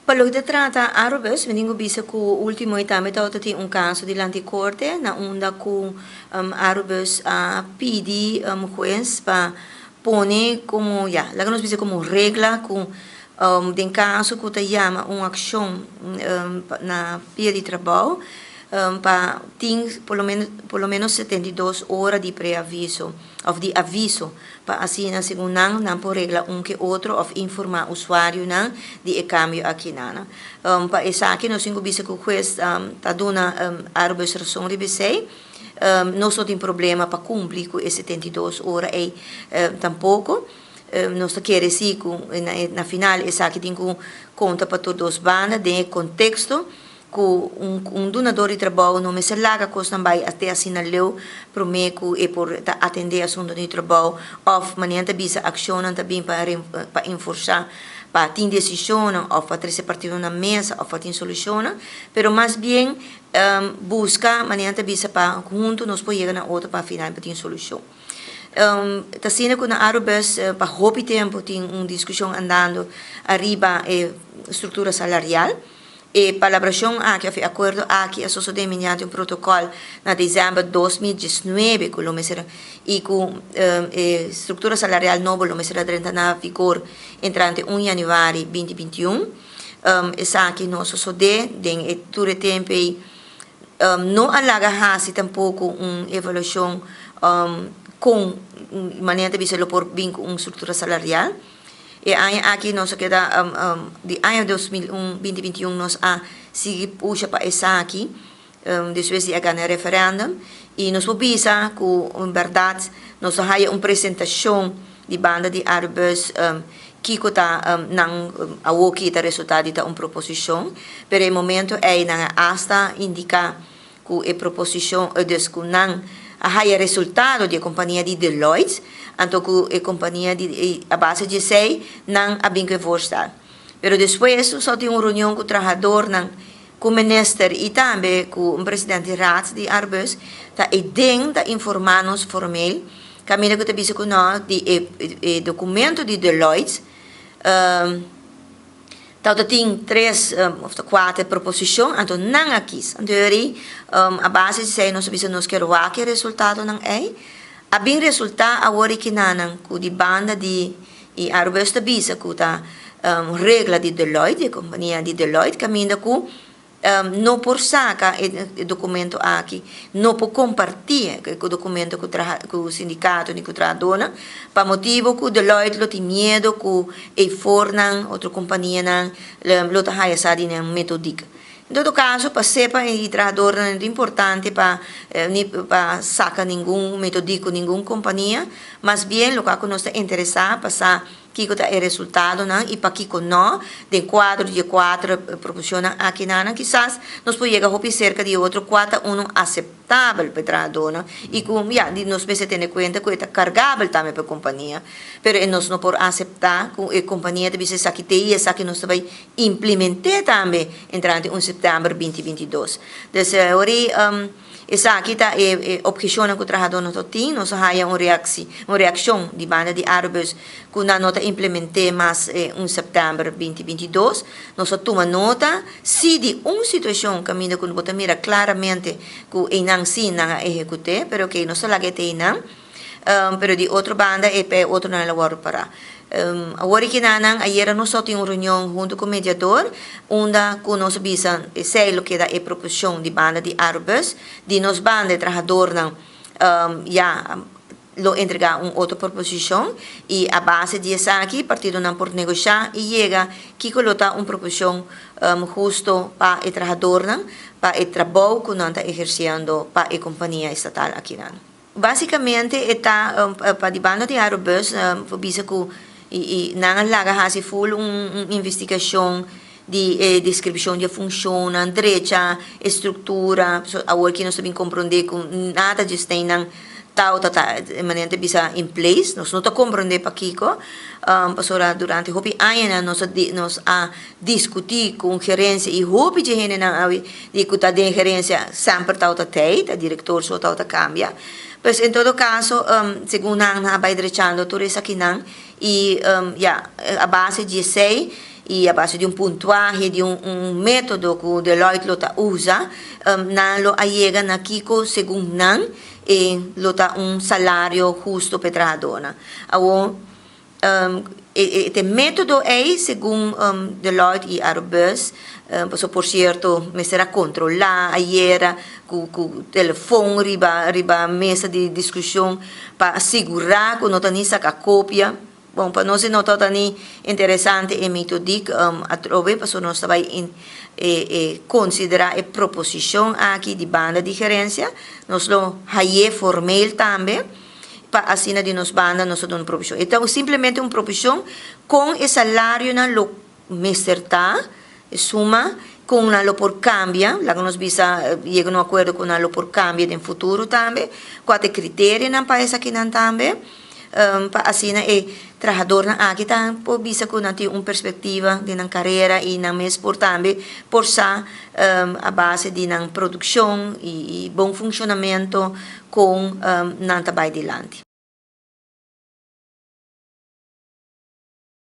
Pa loke ta trata Arubus, mi tin ku bisa ku ultimo i tambe tabata tin un kaso dilanti korte na unda ku Arubus a pidi hues pa pone komo, ya, laga nos bisa komo regla ku den kaso ku ta yama un akshon na pia di trabou pa tin por lo menos por lo menos 72 ora di preaviso òf di aviso pa asina segun nan nan por regla un ke otro òf informá usuarionan di e kambio akinan. Pa esaki nos tin ku bisa ku hues ta duna Arubus rason riba esei. Nos no tin problema pa kumpli ku e 72 ora ei tampoko. Nos ta kere si ku na final esaki tin ku konta pa tur dos banda den e konteksto ku un dunador di trabou no mester laga kosnan bai te asina leu promé ku e por ta atendé asuntu di trabou òf manera ta bisa akshonnan ta bin pa pa enforsá pa tin desishonnan òf pa trese partido na mesa òf pa tin solushonnan, pero mas bien buska manera ta bisa pa huntu nos por yega na otro pa final pa tin solushon. Ta asina ku na Arubus pa hopi tempu tin un diskushon andando ariba e struktura salarial. E palabrashon aki òf e akuerdo aki a sosodé mediante un protokòl na desèmber 2019 ku lo mester i ku e struktura salarial nobo lo mester a drenta na vigor entrante 1 yanüari 2021. Esaki no a sosodé den e tur e tempu ei. No a laga hasi tampoko un evaluashon kon manera ta bisa lo por bin ku un struktura salarial. E aña aki nos a keda di aña 2001, 2021 nos a sigui pusha pa esaki despues di a gana e referendum i nos por bisa ku en bèrdat nos a haya un presentashon di banda di Arubus kiko ta nan awoki ta resultá di ta un proposishon, pero e momento ei nan a asta indiká ku e proposishon, dus ku nan a haya resultado di e kompania di Deloitte, anto ku e kompania di a base di esei nan a bin ku e voorstel. Pero despues nos a tin un reunion ku trahadornan, ku minister i tambe ku un president di raad di Arbus, ta e den ta informá nos formeel, kaminda ku ta bisa ku no di e dokumento di Deloitte, Tabata tin tres of ta kuater proposishon, anto nan a kis. Anto yori a base di esei nos a bisa nos kier wak e resultadonan ei. A bin resultá awor i kinanan ku di banda di i Arubus ta bisa ku ta regla di Deloitte, di e kompania di Deloitte, kaminda ku No por saca e documento aki, no por comparti e documento cu traha cu sindicato ni cu trahadornan, pa motibo cu Deloitte lo tin miedo cu eifornan, otro companianan lo ta haya sa di nan metodiek. En todo caso pa sepa e trahadornan no ta importante pa ni pa saca ningun metodiek cu ningun compania, mas bien loke cu nos ta interesa pa sa Kiko ta e resultadonan i pakiko no? Den kuadro di e kuater proposishonnan akinanan kisas nos por yega hopi serka di e otro kua ta unu aseptabel pa e trahadónan i ku ya di nos mester tene kuenta ku e ta kargabel tambe pa e kompania. Pero e nos no por aseptá ku e kompania ta bisa esaki te i esaki nos ta bai implement'é tambe entrante 1 sèptèmber 2022. Dus ora ei Esaki ta e obheshonnan ku trahadónan ta tin. Nos a haya un reaksi, un reakshon di banda di Arubus ku nan no ta implement'é mas e 1 sèptèmber 2022. Nos a tuma nota si di un situashon kaminda ku bo ta mira klaramente ku einan si nan a ehekut'é, pero oke nos ta laga e te einan. Pero di otro banda e pa e otronan el a wòrdu pará. Awor e kinanan ayera nos a tin un reunion huntu ku mediador unda ku nos a bisa esei lo keda e proposishon di banda di Arubus. Di nos banda e trahadornan ya lo entregá un otro proposishon i a base di esaki partidonan por negoshá i yega kiko lo ta un proposishon husto pa e trahadornan pa e trabou ku nan ta ehersiendo pa e kompania estatal akinan. Básicamente e ta pa di banda di Arubus por bisa ku nan a laga hasi ful un investigashon di e deskripshon di e funshonnan, drecha e struktura, pasobra awor ki nos ta bin komprondé ku nada dje steinnan tau ta ta manera ta bisa in place, nos no ta komprondé pakiko, pasobra durante hopi añanan nos a nos a diskutí ku un gerensia i hopi dje hendenan awe di ku ta den gerensia semper tau ta tei, ta direktor so tau ta kambia. Pues en todo kaso segun nan nan a bai drechando tur esakinan i ya a base di esei. I a base di un puntuahe, di un método ku Deloitte lo ta usa, nan lo a yega na kiko segun nan e lo ta un salario husto pa e trahadónan. Awor, e e método ei segun Deloitte i Arubus, pasobra por sierto mester a kontrolá ayera ku telefon riba mesa di diskushon pa sigurá ku no ta ni saka kopia. Bon, pa nos e no tabata ni interesante e metodik atrobe, pasobra nos ta bai konsiderá e proposishon aki di banda di gerensia. Nos lo hay'é formeel tambe, pa asina di nos banda nos ta duna un proposishon. E ta simplemente un proposishon kon e salarionan lo mester ta, e suma, kon nan lo por kambia, laga nos bisa yega na un akuerdo ku nan lo por kambia den futuro tambe, kua ta e kriterionan pa esakinan tambe, pa asina e trahadornan aki ta por bisa ku nan tin un perspektiva den nan karera i nan mes por tambe por sa a base di nan produkshon i bon funshonamentu kon nan ta bai dilanti.